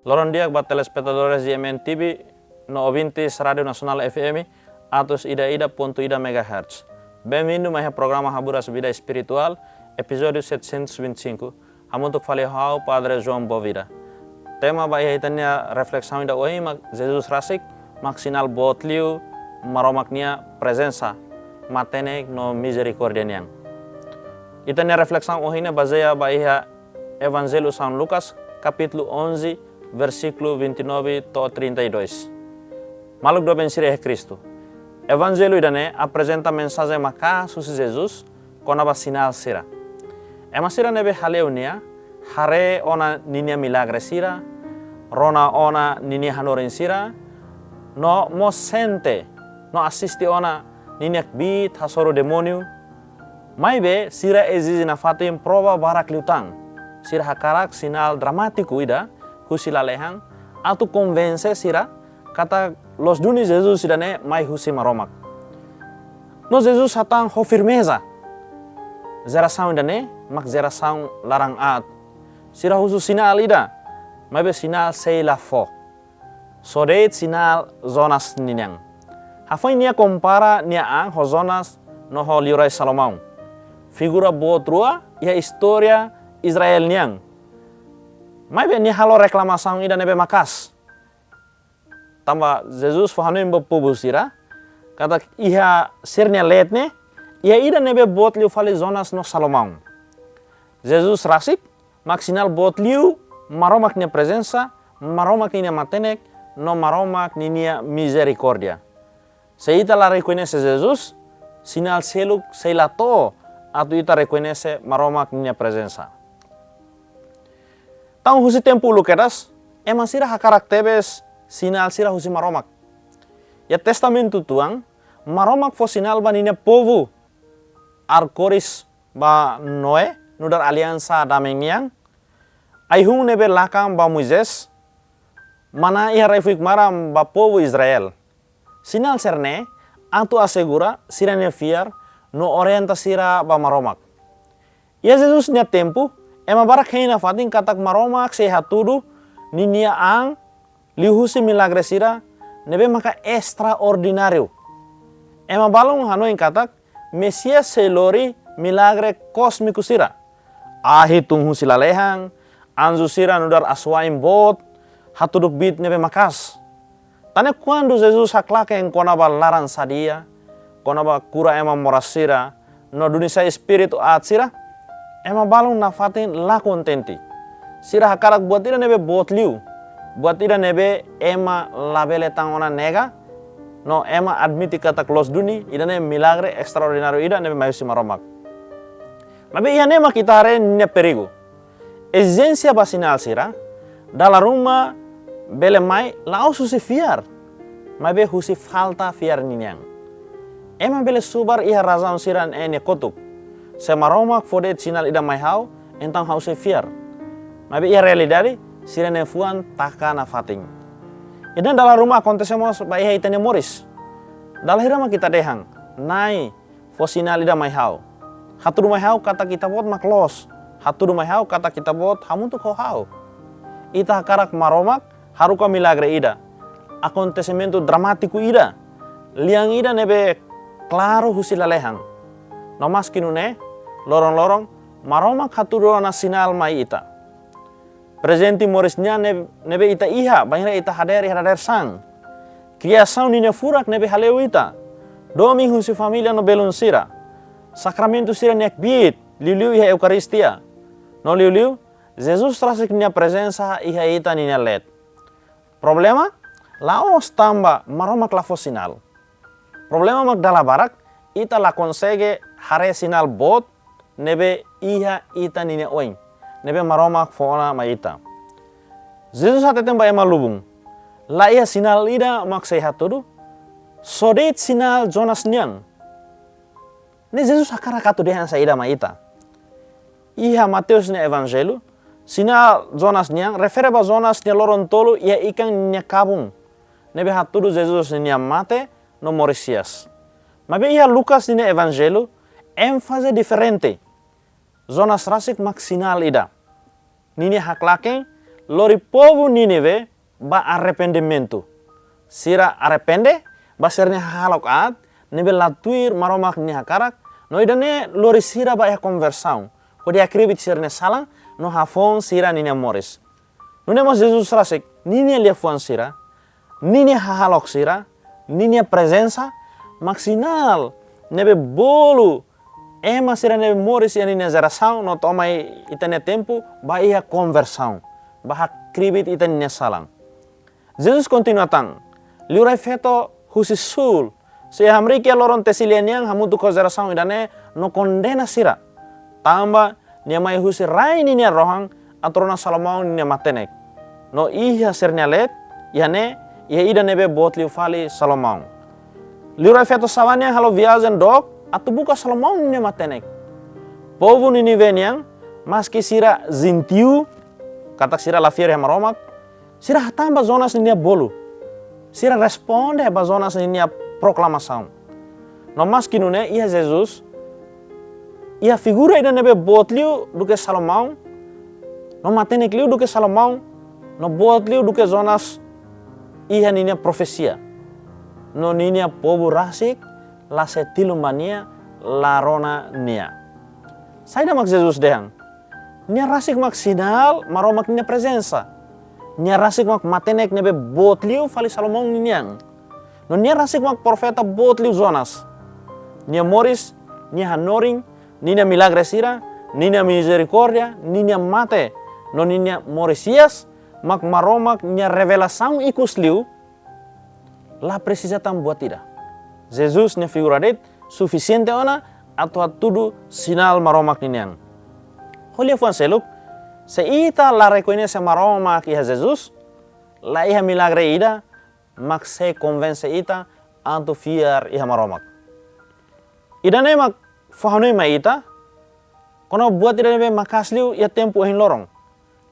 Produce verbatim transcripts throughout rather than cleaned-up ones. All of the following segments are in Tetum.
Loron di'ak ba telespetadores G M N T V no ouvintes Rádiu Nasionál F M atus ida ida pontu ida megahertz. Benvindu mai iha programa Haburas Vida Espirituál, epizódiu setecentos e vinte e cinco. Hamutuk fali ho ha'u, Padre João Bovida. Tema ba iha ita-nia reflesaun ida ohin mak Jesus rasik mak sinál boot liu Maromak nia prezensa, matenek no mizerikórdia nian. Ita-nia reflesaun ohin ne'e bazeia ba iha Evanjellu São Lucas, kapítulu onze, versíkulu vinte e nove to'o trinta e dois. Maluk doben sira iha Kristu, Evanjellu ida-ne'e aprezenta mensajen maka'as husi Jesus kona-ba sinál sira. Ema sira ne'ebé hale'u nia, haree ona ninia milagre sira, rona ona ninia hanorin sira, no mós sente no asiste ona ninia kbiit hasoru demóniu. Maibé sira ezije nafatin prova barak liután. Sira hakarak sinál dramátiku ida husi lalehan atu konvense sira katak loos duni Jesus ida-ne'e mai husi Maromak. No Jesus hatán ho firmeza: Jerasaun ida-ne'e mak jerasaun laran aat. Sira husu sinál ida, maibé sinál sei la fó. Só de'it sinál Jonas ninian. Hafoin nia kompara nia an ho Jonas no ho Liurai Salomão, figura boot rua iha istória Israel nian. Maibé nia halo reklamasaun ida ne'ebé maka'as. Tanba Jesus fó hanoin ba povu sira katak iha sira-nia leet ne'e iha ida ne'ebé boot liu fali Jonas no Salomão. Jesus rasik mak sinál boot liu Maromak nia prezensa, Maromak ninia matenek, no Maromak ninia mizerikórdia. Se ita la rekoñese Jesus, sinál seluk sei la to'o atu ita rekoñese Maromak ninia prezensa. Tanba husi tempu uluk kedas, ema sira hakarak tebes sinál sira husi Maromak. Iha Testamentu Tuan, Maromak fó sinál ba ninia povu, arkoiris ba Noé nu'udar aliansa dame nian, ai-hun ne'ebé lakan ba Moisés, maná iha rai-fuik maran ba povu Israel. Sinál sira-ne'e atu asegura sira-nia fiar no orienta sira ba Maromak. Iha Jesus nia tempu, ema barak hein nafatin katak Maromak sei hatudu ninia an liuhusi milagre sira ne'ebé maka estraordináriu. Ema balun hanoin katak Mesias sei lori milagre kósmiku sira. Ahi tun husi lalehan, anju sira nu'udar asuwa'in boot, hatudu kbiit ne'ebé maka'as. Tan ne'e kuandu Jesus haklaken kona-ba laran sadia, kona-ba kura ema moras sira, no duni sai espíritu aat sira, ema balun nafatin la kontente. Sira hakarak buat ida ne'ebé boot liu, buat ida ne'ebé ema labele tan ona nega, no ema admite katak loos duni, ida-ne'e milagre estraordináriu ida ne'ebé mai husi Maromak. Maibé iha ne'e mak ita haree ninia perigu. Ezijénsia ba sinál sira dala ruma bele mai la'ós husi fiar, maibé husi falta fiar ninian. Ema bele subar iha razaun sira-ne'e nia kotuk: "Se Maromak fó de'it sinál ida mai ha'u, entaun ha'u sei fiar." Maibé iha realidade, sira-nia fuan taka nafatin. Ida-ne'e dala ruma akontese mós ba iha ita-nia moris. Dala hira mak ita dehan: "Na'i, fó sinál ida mai ha'u. Hatudu mai ha'u katak Ita-Boot mak loos. Hatudu mai ha'u katak Ita-Boot hamutuk ho ha'u." Ita hakarak Maromak haruka milagre ida, akontesimentu dramátiku ida, lian ida ne'ebé klaru husi lalehan. No maski nune'e, loron-loron Maromak hatudu ona sinál mai ita. Prezente moris nian ne-, ne'ebé ita iha, bainhira ita hadeer iha dadeer-saan. Kriasaun ninia furak ne'ebé hale'u ita. Domin husi família no belun sira. Sakramentu sira-nia kbiit, liuliu iha Eukaristia. No liuliu, Jesus rasik nia prezensa iha ita ninia leet. Problema la'ós tanba Maromak la fó sinál. Problema mak dala barak ita la konsege haree sinál boot ne'ebé iha ita ninia oin, ne'ebé Maromak fó ona mai ita. Jesus hateten ba ema lubun: "La iha sinál ida mak sei hatudu, só de'it sinál Jonas nian." Ne'e Jesus hakarak atu dehan saida mai ita? Iha Mateus nia Evanjellu, sinál Jonas nian refere ba Jonas nia loron tolu iha ikan nia kabun, ne'ebé hatudu Jesus nia mate no moris hi'as. Maibé iha Lucas nia Evanjellu, énfaze diferente. Jonas rasik mak sinál ida. Ninia haklaken lori povu Nínive ba arrependimentu. Sira arrepende ba sira-nia hahalok aat ne'ebé la tuir Maromak nia hakarak, no ida-ne'e lori sira ba iha konversaun, hodi hakribi sira-nia salan no hafoun sira-nia moris. Nune'e mós Jesus rasik, ninia liafuan sira, ninia hahalok sira, ninia prezensa mak sinál ne'ebé bolu ema sira ne'ebé moris iha ninia jerasaun no to'o mai ita-nia tempu ba iha konversaun, ba hakribi ita-nia salan. Jesus kontinua tan, liurai feto husi súl sei hamriik iha loron tesi lia nian hamutuk ho jerasaun ida-ne'e no kondena sira. Tanba nia mai husi rai ninia rohan atu rona Salomão ninia matenek. No iha sira-nia leet, iha ne'e, iha ida ne'ebé boot liu fali Salomão. Liurai feto Sabá nian halo viajen dook atu buka Salomão ninia matenek. Povu Nínive nian, maski sira jentiu, katak sira la fiar iha Maromak, sira hatán ba Jonas ninia bolu. Sira responde ba Jonas ninia proklamasaun. No maski nune'e, iha Jesus, iha figura ida ne'ebé boot liu duké Salomão, no matenek liu duké Salomão, no boot liu duké Jonas iha ninia profesia. No ninia povu rasik la sei tilun ba nia, la rona nia. Saida mak Jesus dehan? Nia rasik mak sinál Maromak ninia prezensa. Nia rasik mak matenek ne'ebé boot liu fali Salomão ninian. No nia rasik mak profeta boot liu Jonas. Nia moris, nia hanorin, ninia milagre sira, ninia mizerikórdia, ninia mate, no ninia moris hi'as, mak Maromak nia revelasaun ikus liu, la presiza tan buat ida. Jesus nia figura de'it sufisiente ona atu hatudu sinál Maromak ninian. Ho liafuan seluk, se ita la rekoñese Maromak iha Jesus, la iha milagre ida mak sei konvense ita atu fiar iha Maromak. Ida-ne'e mak fó hanoin mai ita kona-ba buat ida ne'ebé maka'as liu iha tempu ohin loron.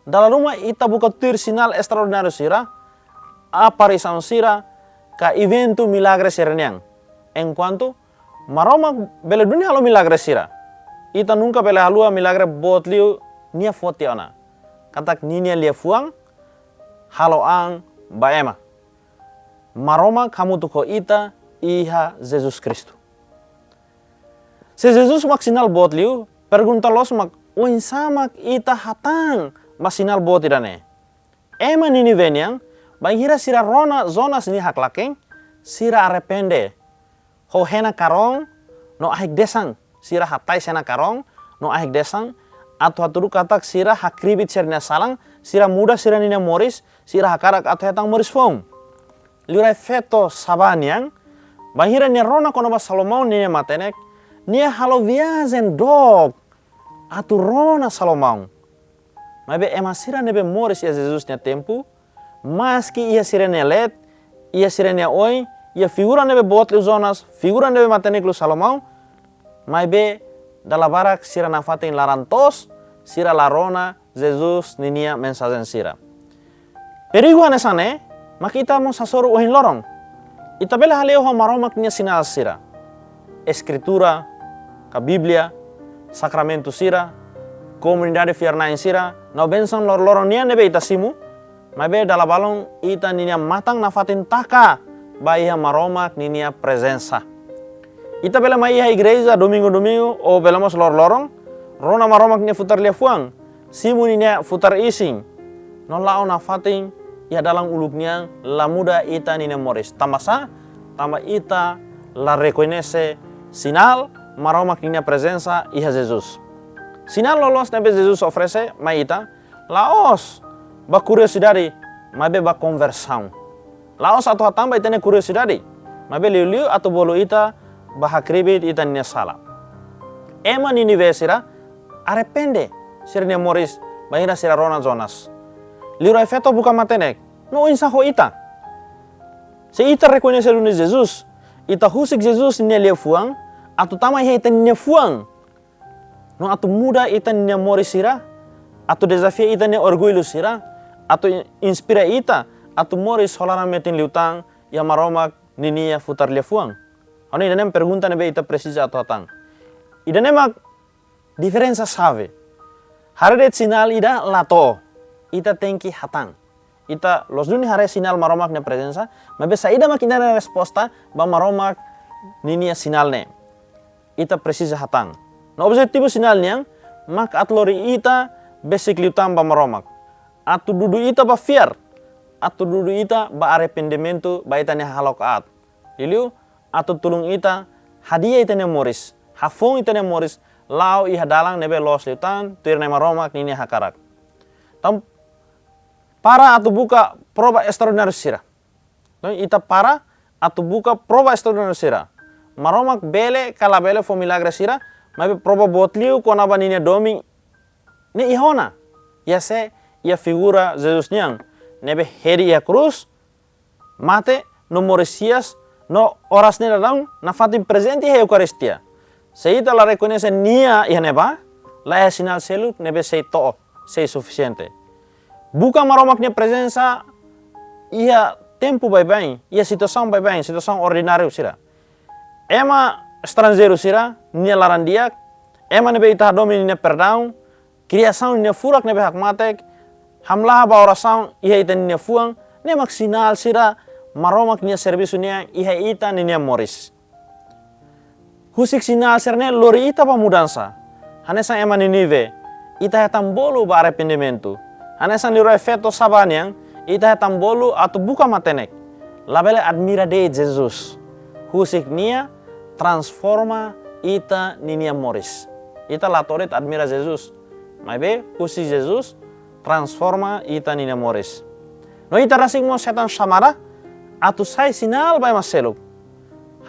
Dala ruma ita buka tuir sinál estraordináriu sira, aparisaun sira, ka eventu milagre sira-nian. Enkuantu Maromak bele duni halo milagre sira, ita nunka bele haluha milagre boot liu nia fó tiha ona, katak ninia liafuan halo an ba ema. Maromak hamutuk ho ita iha Jesus Kristu. Se Jesus mak sinál boot liu, pergunta loos mak, oinsá mak ita hatán ba sinál boot ida-ne'e? Ema Nínive nian, bainhira sira rona Jonas nia haklaken, sira arrepende ho hena karon no ahik desan. Sira hatais hena karon no ahik desan, atu hatudu katak sira hakribi sira-nia salan, sira muda sira-nia moris, sira hakarak atu hetan moris foun. Liurai feto Sabá nian, bainhira nia rona kona-ba Salomão ninia matenek, nia halo viajen dook atu rona Salomão. Maibé ema sira ne'ebé moris iha Jesus nia tempu, maski iha sira-nia leet, iha sira-nia oin, iha figura ne'ebé boot liu Jonas, figura ne'ebé matenek liu Salomão, maibé dala barak sira nafatin laran-toos, sira la rona Jesus ninia mensajen sira. Perigu hanesan ne'e mak ita mós hasoru ohin loron. Ita bele hale'u ho Maromak nia sinál sira. Eskritura, ka Bíblia, sakramentu sira, komunidade fiar-na'in sira, no bensaun loroloron nian ne'ebé ita simu, maibé dala balun ita ninia matan nafatin taka ba iha Maromak ninia prezensa. Ita bele mai iha igreja domingu-domingu ou bele mós loroloron, rona Maromak nia futar liafuan, simu ninia futar isin, no la'o nafatin iha dalan uluk nian la muda ita ninia moris. Tanba sá? Tanba ita la rekoñese sinál Maromak ninia prezensa iha Jesus. Sinál loloos ne'ebé Jesus oferese mai ita, la'ós ba kuriosidade, maibé ba konversaun. La'ós atu hatán ba ita-nia kuriosidade, maibé liuliu atu bolu ita ba hakribi ita-nia sala. Ema Nínive sira arrepende sira-nia moris bainhira sira rona Jonas. Liurai feto buka matenek, no oinsá ho ita? Se ita rekoñese duni Jesus, ita husik Jesus nia liafuan atu tama iha ita-nia fuan, no atu muda ita-nia moris sira, atu dezafia ita-nia orgullu sira, atu in-, inspira ita atu moris ho laran metin liután iha Maromak ninia futar liafuan. Ha'u hanoin ida-ne'e mak pergunta ne'ebé ita presiza atu hatán. Ida-ne'e mak diferensa xave. Haree de'it sinál ida la to'o. ita tenke hatán. Ita loos duni haree sinál Maromak nia prezensa, maibé saida mak ita-nia resposta ba Maromak ninia sinál ne'e? Ita presiza hatán. No objetivu sinál nian mak atu lori ita besik liután ba Maromak. Atu dudu ita ba fiar, atu dudu ita ba arrependimentu ba ita-nia hahalok aat. Liuliu atu tulun ita hadi'a ita-nia moris, hafoun ita-nia moris, la'o iha dalan ne'ebé loos liután tuir Nai Maromak ninia hakarak. Entaun, para atu buka prova estraordináriu sira. Entaun, ita para atu buka prova estraordináriu sira. Maromak bele ka labele fó milagre sira, maibé prova boot liu kona-ba ninia domin ne'e iha ona. Iha sé? Iha figura Jesus nian, ne'ebé hedi iha krús, mate no moris hi'as, no oras ne'e daudaun nafatin prezente iha Eukaristia. Se ita la rekoñese nia iha ne'ebá, laiha sinál seluk ne'ebé sei to'o, sei sufisiente. Buka Maromak nia prezensa iha tempu baibain, iha situasaun baibain, situasaun ordináriu sira. Ema estranjeiru sira-nia laran-di'ak, ema ne'ebé ita hadomi ninia perdaun, kriasaun ninia furak ne'ebé hakmatek, hamlaha ba orasaun iha ita-nia fuan, ne'e mak sinál sira Maromak nia servisu nian iha ita ninia moris. Husik sinál sira-ne'e lori ita ba mudansa. Hanesan ema Ninive, ita hetan bolu ba arrependimentu. Hanesan liurai feto Saba nian, ita hetan bolu atu buka matenek. Labele admira de'it Jesus. Husik nia transforma ita ninia moris. Ita la to'o de'it admira Jesus, maibé husi Jesus transforma ita ninia moris. No ita rasik mós hetan xamada atu sai sinál ba ema seluk.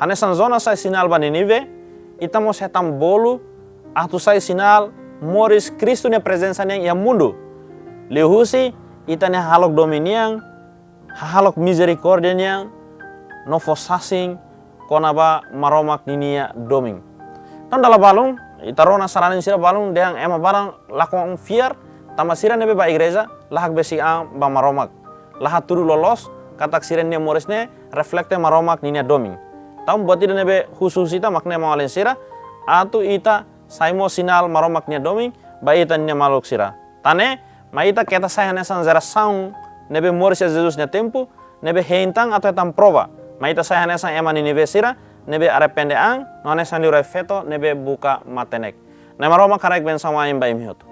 Hanesan Jonas sai sinál ba Ninive, ita mós hetan bolu atu sai sinál moris Kristu nia prezensa nian iha mundu. Liuhusi ita-nia hahalok domin nian, hahalok mizerikórdia nian, no fó sasin kona-ba Maromak ninia domin. Entaun, dala balun, ita rona sarani sira balun dehan ema barak lakon fiar, tanba sira ne'ebé bá igreja la hakbesik an ba Maromak. La hatudu loloos katak sira-nia moris ne'e reflete Maromak ninia domin. Entaun, buat ida ne'ebé husu husi ita mak ne'e, maun-alin sira, atu ita sai mós sinál Maromak nia domin ba ita ninia maluk sira. Tan ne'e, mai ita keta sai hanesan jerasaun ne'ebé moris iha Jesus nia tempu, ne'ebé hein tan atu hetan prova. Mai ita sai hanesan ema Ninive sira ne'ebé arrepende an, no hanesan liurai feto ne'ebé buka matenek. Nai Maromak haraik bensaun ain ba imi hotu.